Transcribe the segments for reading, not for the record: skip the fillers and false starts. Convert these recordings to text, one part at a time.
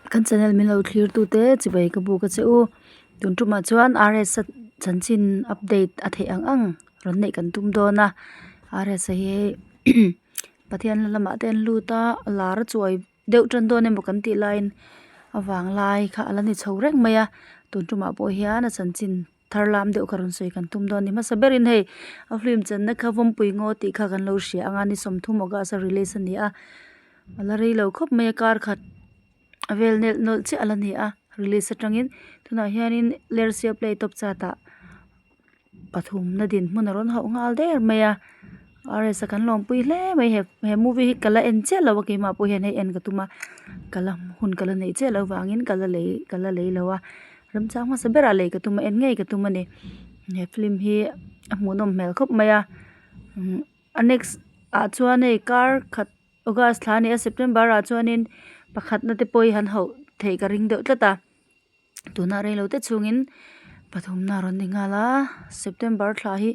Kan channel min lo thlir tute chibai ka buk a che u. Tun tumah chuan RS a chanchin update a theih ang ang rawn neih kan tum dawn a. RS a hi Pathian hla lamah te an lut a, lar a chuai deuh tan dawn emaw kan tih laiin a vanglai kha a la ni chho reng mai a. Tun tumah pawh hian a chanchin thar lam deuh kha rawn sawi kan tum dawn a ni. Hmasa berin hei a film chenna kha Vawmpui Ngaw tih kha kan lo hria ang a, ni 30 August a release a ni a, a la rei lo khawp mai a kar khat a vel nelh nawlh chiah a la ni a release atangin tunah hianin Lersia play tawp chat ah pathumna dinhmun a rawn hauh nghal der mai a RS a kan lawmpui hle mai he he movie hi ka la en chiah lo a keimah pawh hian hei en ka tum a ka la hun ka la neih chiah loh vangin ka la lei ka la lei lo a remchang hmasa berah lei ka tum a en ngei ka tum a ni he film hi a hmuhnawm hmel khawp mai a umm a next ah chuan hei kar khat August thla a ni a September ah chuanin pakhatna te pawh hi han hauh theih ka ring deuh tlat a. Tuna rei lo te chhungin pathumna a rawn ni nghal a September thla hi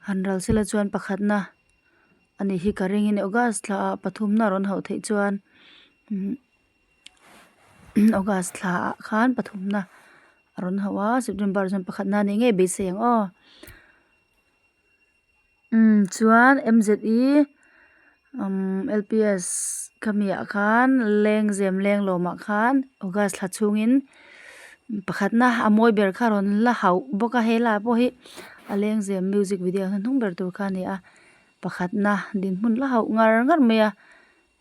han ral sela chuan pakhatna a nih hi ka ringin August thla ah pathumna a rawn hauh theih chuan umm August thla ah khan pathumna a rawn hauh a September chuan pakhatna a nih ngei beisei ang aw. Umm chuan M_Z_E umm L_P_S khami ah khan lengzem lenglawm ah khan august thla chhungin pakhatna a mawi ber kha a rawn la hauh bawk a helai pawh hi a lengzem music video hnuhnung ber tur kha a ni a pakhatna dinhmun la hauh ngar ngar mai a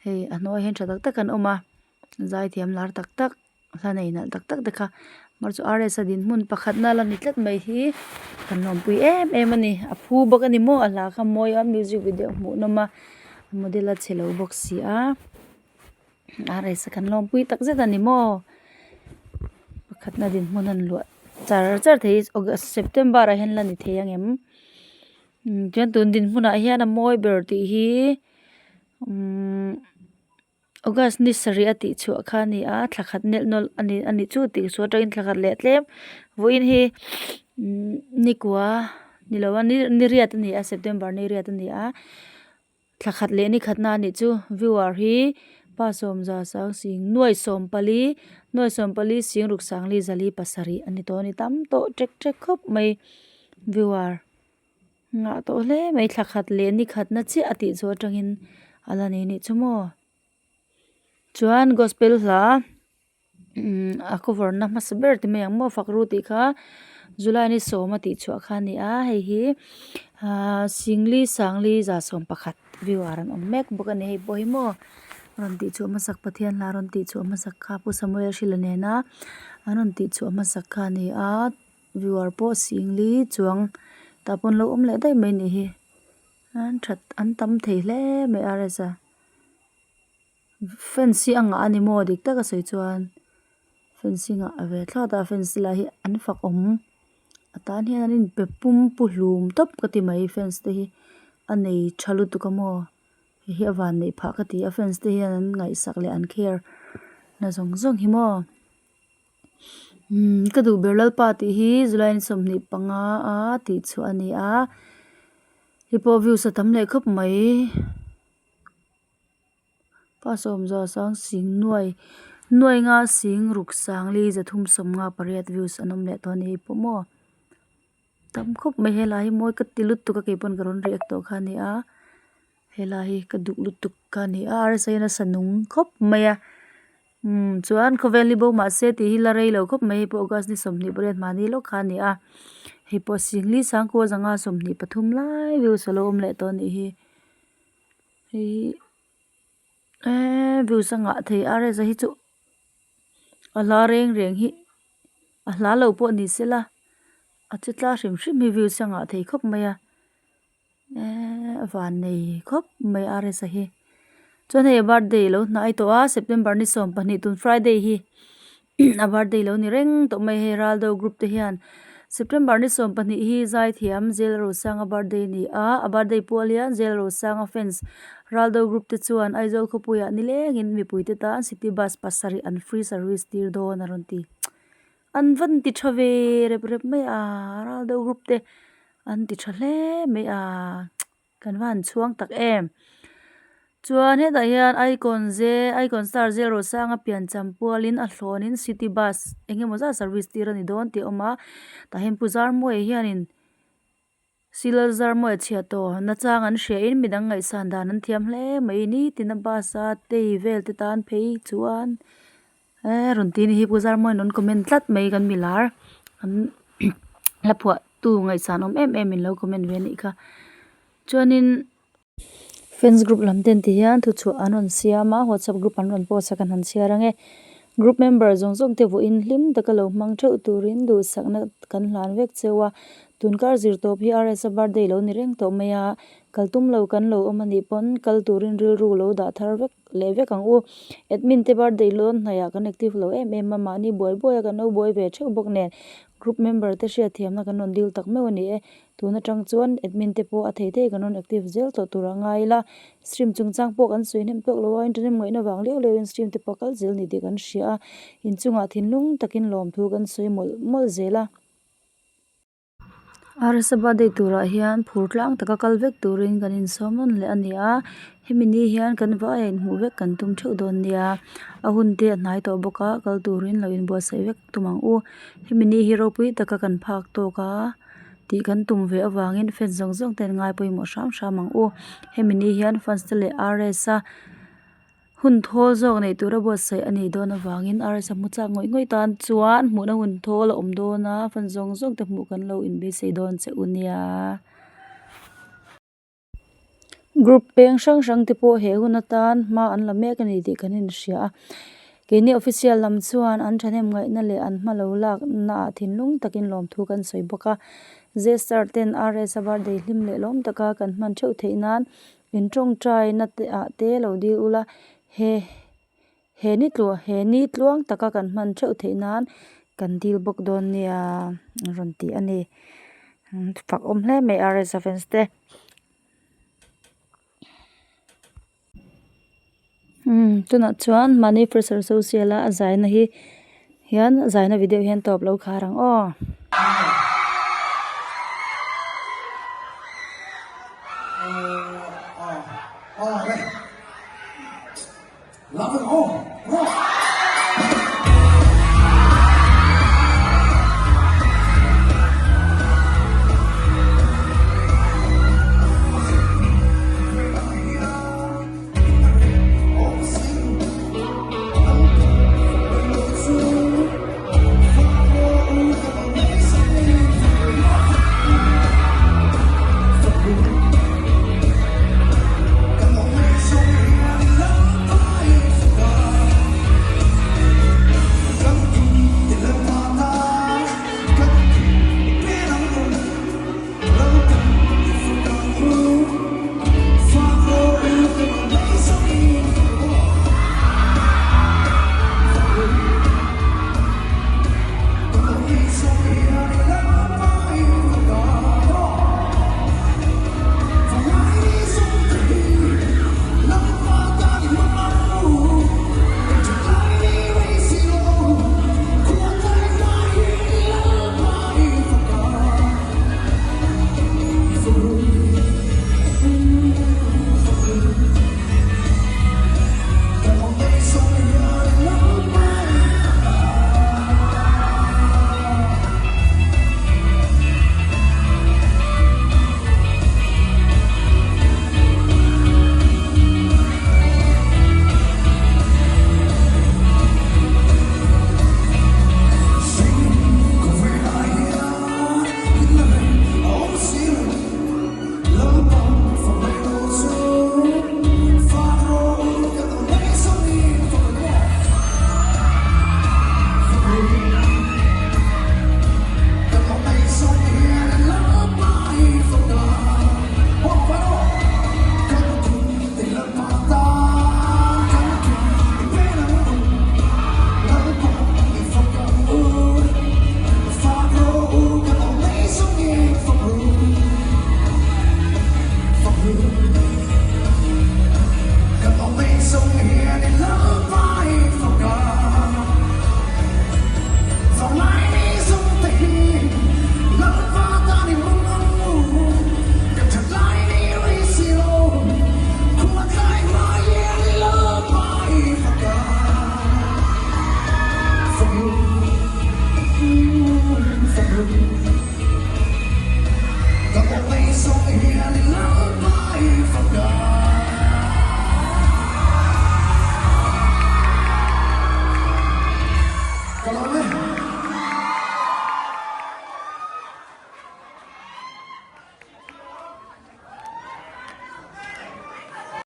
hei a hnuaiah hian tha tak tak an awm a zaithiam lar tak tak. Hla nei nalh tak tak te kha mar chu RS a dinhmun pakhatna la ni tlat mai hi kan lawmpui em em a ni a phu bawk a ni maw a hla kha mawi a music video hmuh nawm a model a chhe lo bawk si a RS a kan lawmpui tak zet a ni maw pakhatna dinhmun a luah char char thei hi august september ah hian la ni thei ang em chuan tun dinhmunah hian a mawi ber tih hi umm. August ni sarih a tih chhuah kha a ni a thla khat nelh nawlh a ni a nih chu tih chu atangin thla khat leh tlem vawiin hi umm nikua ni lo a ni ni riat a ni a september ni riat a ni a thla khat leh ni khat na a nih chu viewer hi pa sawmza sang sing nuai sawm pali nuai sawm pali sing ruk sangli zali pasarih a ni tawh a ni tam tawh ṭek ṭek khawp mai viewer. Nghah tawh hle mai thla khat leh ni khat na chiah a tih chu atangin a la nei anih chu maw chuan gospel hla umm a cover na hmasa ber ti mai ang maw fak ru tih kha july ni sawm a tih chhuah kha a ni a hei hi ahh singli sangli za sawm pakhat viewer an awm mek bawk a ni hei pawh hi maw rawn tih chhuah hmasak Pathian hla rawn tih chhuah hmasak kha Pu Samuel Hrila nena an rawn tih chhuah hmasak kha a ni a. Viewer pawh singli chuang tah pawh an lo awm leh daih mai anih hi an that an tam thei hle mai RS a fans hi a ngah a ni maw dik tak a sawi chuan fans hi ngah ve thlawt a fans te lah hi an fak awm a tan hian an inpe pum pu hlum tawp ka ti mai fans te hi a nei tha lutuk a maw hei hi a van neih phah ka ti a fans te hian an ngaihsak leh an care na zawng zawng hi maw. Umm ka duh ber Lalpa tih hi July ni 25 a tih chhuah a ni a hei pawh views a tam leh khawp mai pa sawmza sang sing nuai nuai nga sing ruk sang li zathum sawmnga pariat views an awm leh tawh a ni hei pawh maw tam khawp mai helai hi mawi ka ti lutuk a keipawn ka rawn react tawh kha a ni a. Helai hi ka duh lutuk kha a ni a rsa hian a sa nung khawp mai a umm chuan khawvel hi bo mahse tih hi la rei lo khawp mai hei pawh august ni 28 mahni lawk kha a ni a hei pawh singli sangkua zanga 23 lai views a lo awm leh tawh a nih hi hei hi eee views a ngah thei rsa hi chu a hla reng reng hi a hla lo pawh ni sela a che tla hrim hrim hi views a ngah thei khawp mai a. Eee a van nei khawp mai RS a hi chuan hei a birthday alo hnai tawh a September ni 12 tun Friday hi a birthday lo ni reng tawh mai hei Raldo group te hian September ni 12 hi Zaithiam Zelrosanga birthday a ni a a birthday pual hian Zelrosanga fans Raldo group te chuan Aizawl khawpuiah nilengin mipui te tan city bus pasarih an free service tir dawn a rawn ti. An van ti tha ve rep rep mai a Raldo group te an ti tha hle mai a kan va han chhuang tak em. Chuan hetah hian icon ze icon star Zelrosanga piancham pualin a hlawnin city bus eng emaw zat service tir a ni dawn tih a awm a tah hian pu Zarmawia hianin Silal Zarmawia chhiat tawh nachang an hria in midang ngaihsan dan an thiam hle mai nitin a bus a tei vel te tan phei chuan eee rawn ti a ni hi pu Zarmawia rawn comment tlat mai kan milar an hla phuah tu ngaihsan awm em em in lo comment ve a nih kha chuanin. Fans group lam ten ti hian thuchhuah an rawn siam a whatsapp group an rawn post a kan han chhiar ang e group member zawng zawng te vawiin hlim taka lo hmang theuh turin duhsakna kan hlan vek cheu a tunkar zir tawp hi R_S a birthday lo ni reng tawh mai a kal tum lo kan lo awm anih pawn kal turin rilru lo dah thar vek leh vek ang u admin te birthday lawn hnaih ah kan active lo em em a mahni buai buai a kan lo buai ve theuh bawk nen group member te hriatthiamna kan rawn dil tak meuh a ni e. Tun atang chuan admin te pawh a thei thei kan rawn active zel tawh tur a ngai ila, stream chungchang pawh kan sawi hnem tawk lo a, internet ngaihna vang leu leu in stream te pawh kal zel ni tih kan hria a, inchungah thinlung takin lawmthu kan sawi mawlh mawlh zel a. Rsa birthday turah hian phur tlang taka kal vek turin kan insawm nawn leh a ni a, hemi ni hian kan vaiah inhmuh vek kan tum theuh dawn nia, a hun te a hnai tawh bawk a, kal turin lo inbuatsaih vek tum ang u, hemi ni hi ropui taka kan phak tawk a. tih kan tum ve avangin fans zawng zawng te an ngai pawimawh hram hram ang u hemi ni hian fans te leh R_S a hun thawl zawk neih tura buatsaih a nih dawn avangin R_S a hmu chak ngawih ngawih tan chuan hmuhna hun thawl a awm dawn a fans zawng zawng te hmuh kan lo inbeisei dawn che u nia. Group peng hrang hrang te pawh he hun atan hma an la mek a ni tih kan inhria a keini official lam chuan an thahnem ngaihna leh an hma lo lakna ah thinlung takin lawmthu kan sawi bawk a zestar ten R_S a birthday hlim leh lawm taka kan hman theuh theih nan in tawngtai na te ah te lo dil ula he he ni tluah he ni tluang taka kan hman theuh theih nan kan dil bawk dawn nia an rawn ti a ni fak awm hle mai R_S a fans te. Umm tunah chuan mahni fresher social a a zaina hi hian a zaina video hian tawp lo khar ang aw.